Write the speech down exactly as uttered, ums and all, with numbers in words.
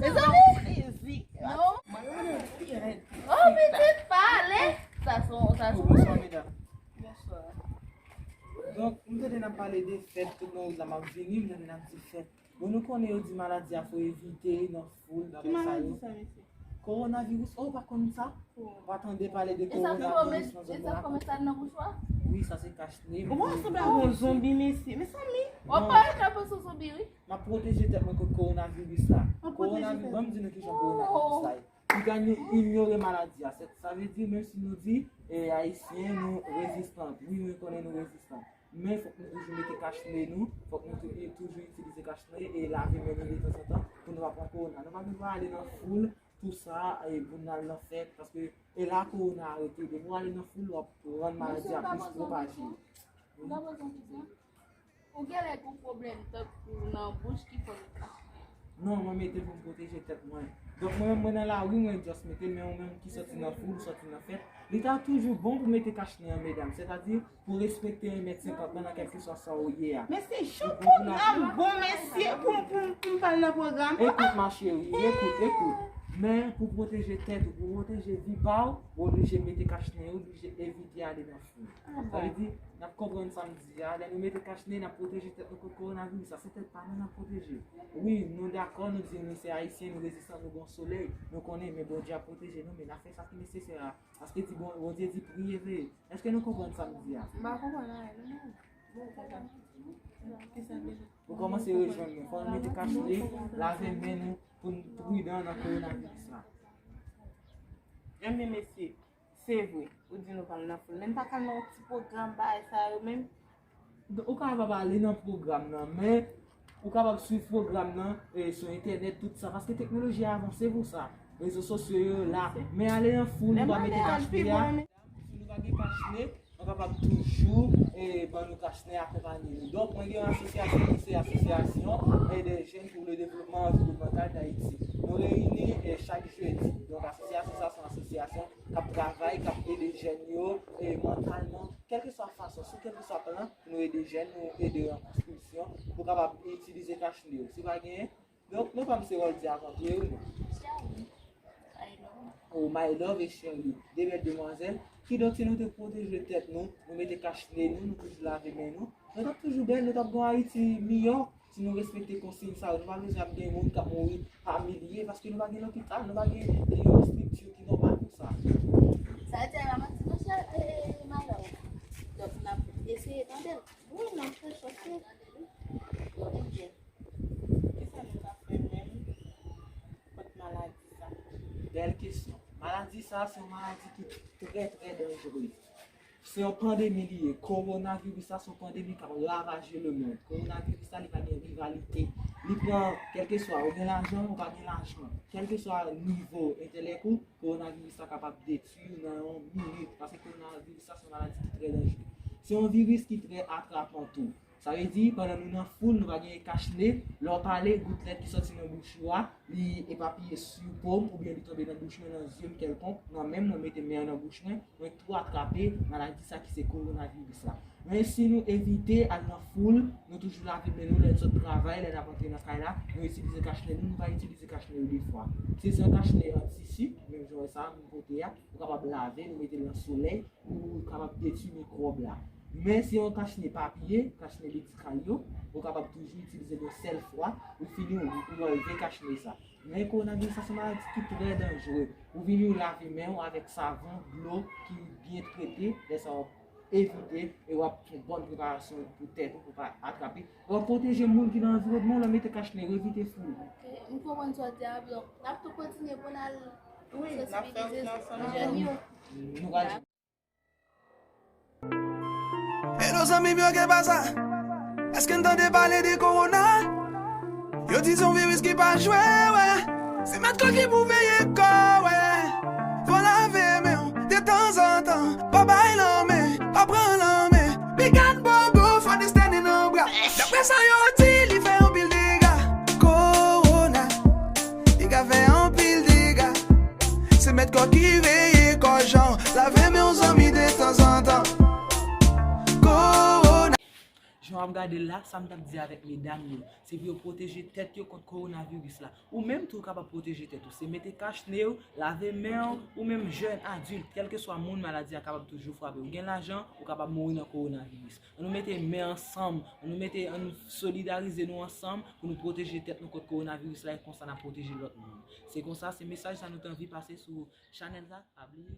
Mezanmi. Non. Oh, pitit, pale. Sa son, sa son. Bonswa, medam. Bonswa. Donk, m tande n ap pale de fèt, tout nan wout la, m ap vini, m tande n ap di fèt. Bon, nou konnen yo di maladi a fò evite nan foul, bagay sa yo. Ki maladi sa, mesye? Kowonaviris, oh, ou pa konn sa? Ou pa tande pale de kowonaviris nan zòn la? E sa kòman sa nan bouch ou a? Wi, sa se kach ne. Ou pa sanble ak yon zonbi, mesye. Mezanmi. Ou pa yon zonbi, wi. M ap pwoteje tèt mwen kont kowonaviris la. Kowonaviris, ban m di nou kijan kowonaviris la ye. Li ka inyore maladi a. Sa vle di, menm si nou di, e, Ayisyen, nou rezistan. Wi, nou konnen nou rezistan. Men fòk nou toujou mete kach ne nou, fòk nou tou- toujou itilize kach ne e lave men nou detanzantan pou nou pa pran kowona. Nou pa gen dwa ale nan foul, tou sa, e pou n al nan fèt, paske e la kowona a rete. Depi w ale nan foul, w ap rann maladi a plis pwopaje. Ou genlè gen pwoblèm tankou nan bouch ki fè w mete kach ne. Non, mwen mete pou m pwoteje tèt mwen. Donk mwen menm mwen nan lari, mwen just mete l, men ou menm ki sòti nan foul, ou sòti nan fèt, li ta toujou bon pou mete kach ne an, medam. Sètadi, pou respekte en mèt senkant lan nan kèlkeswa sa ou ye a. Mesye, jan kòb nan bon, mesye, pou, pou, pou m pa al nan pwogram. Ekout, ma chérie, ekout, ekout. Men pou pwoteje tèt ou, pou pwoteje vi pa w, ou oblije mete kach ne, ou oblije evite ale nan foul. Sa vle di, n ap konprann sa m di a, lè nou mete kach ne, n ap pwoteje tèt nou kont kowonaviris la. Se tèt pa nou n ap pwoteje. Wi, nou dakò, nou di nou se Ayisyen, nou rezistan, nou gen solèy, nou konnen, men Bondye ap pwoteje nou, men n ap fè sa ki nesesè a. Paske di Bon, Bondye di priye, veye. Èske nou konprann sa m di a? M pa konprann anyen, non. Ou kòmanse rejwenn nou. Fò nou mete kach ne, lave men nou pou n pridan nan kowonaviris la. Ebyen, mesye, se vre, ou di nou pa al nan foul, men n pa ka al nan yon ti pwogram bagay sa yo menm. Ou kapab ale nan pwogram nan, men ou kapab swiv pwogram nan, e, sou entènèt, tout sa, paske teknoloji a avanse pou sa. Rezo sosyo yo la, men ale nan foul, nou pa mete kach ne a. Si nou pa gen kach ne, nou kapab toujou, e, ban nou kach ne, akonpanye nou. Donk, mwen gen yon asosyasyon ki se Association, e, des Jeunes pour le Développement Environnemental d'Haïti. Nou reyini, e, chak jedi. Donk, asosyasyon sa se yon asosyasyon k ap travay, k ap ede jèn yo, e, mantalman, kèlkeswa fason, sou kèlkeswa plan, pou nou ede jèn, nou ede yo an konstriksyon, pou kapab itilize kach ne yo. Si pa genyen, donk, nou pa m se Roldy Avant, wi, wi, non? Oh, My Love e Shirley, de bèl demwazèl. Kidonk, si nou te pwoteje tèt nou, nou mete kach ne nou, nou toujou lave men nou, nou t ap toujou bèl, nou t ap gen yon Ayiti miyò. Si nou respekte konsiy sa yo, nou pa bezwen ap gen moun k ap mouri pa milye, paske nou pa gen lopital, nou pa gen yon estrikti ki nòmal pou sa. Sa di a la manti, monchè, e, e, e, My Love. Donk, n ap eseye tande l. Wi, non, se chòk li. Ebyen, kisa nou ka fè menm kont maladi sa? Bèl kesyon. Maladi sa, se yon maladi ki trè, trè danjere. Se yon pandemi li ye. Kowonaviris la se yon pandemi k ap ravaje lemonn. Kowonaviris la, li pa gen rivalite. Li pran, kèlkeswa ou gen lajan, ou pa gen lajan, kèlkeswa nivo entèlèk ou, kowonaviris la kapab detwi w nan yon minit. Paske kowonaviris la se yon maladi ki trè danjere. Se yon viris ki trè atrapan tou. Sa vle di, pandan nou nan foul, nou pa gen kach ne, lè w pale, goutlèt ki sòti nan bouch ou a, li epapiye sou po m, oubyen li tonbe nan bouch mwen, nan zye m kèlkonk, nan men m, mwen mete men an nan bouch mwen, mwen tou atrape maladi sa ki se kowonaviris la. Men si nou evite al nan foul, nou toujou lave men nou lè n sot travay, lè n ap antre nan kay la, nou itilize kach ne nou, nou pa itilize kach ne yo de fwa. Si se yon kach ne an tisi, menm jan sa, m pote a, ou kapab lave, nou mete l nan solèy, pou kapab detwi mikwòb la. Men si yon kach ne papye, kach ne medikal yo, ou kapab toujou itilize l yon sèl fwa, ou fini, ou, ou anlve kach ne sa. Men kowonaviris sa se yon maladi ki trè danjere. Ou vini, ou lave men w avèk savon, dlo ki byen trete, lè sa w ap evite e w ap fè yon bòn preparasyon pou tèt ou, pou pa atrape. W ap pwoteje moun ki nan anviwònman w, lè w mete kach ne, evite foul. Ok, m konprann sa w di a, donk, n ap tou kontinye pou n al sansibilize jèn yo. Nou pral Hello zanmi m yo, ke pasa? Èske n tande pale de kowona? Yo di se yon viris ki pa jwe, wè. Se mèt kò ki pou veye kò, wè. Fò lave men w detanzantan. Pa bay lanmen, pa pran lanmen. Pik ak bobo, fò desten nan bra. Daprè sa yo di, li fè anpil dega. Kowona, li ka fè anpil dega. Se mèt kò ki veye kò, jan lave men w zanmi detanzantan. Kowona. Jan w ap gade la, sa m t ap di avèk medam yo, se pou yo pwoteje tèt yo kont kowonaviris la. Ou menm tou, ou kapab pwoteje tèt ou. Se mete kach ne w, lave men w, ou menm jèn, adilt, kèlkeswa moun maladi a kapab toujou frape. Ou gen lajan, ou kapab mouri nan kowonaviris. Ann nou mete men ansanm, ann nou mete, ann nou solidarize nou ansanm pou nou pwoteje tèt nou kont kowonaviris la, e konsa n ap pwoteje lòt moun. Se konsa, se mesaj sa nou te anvi pase sou chanèl sa. Pa bliye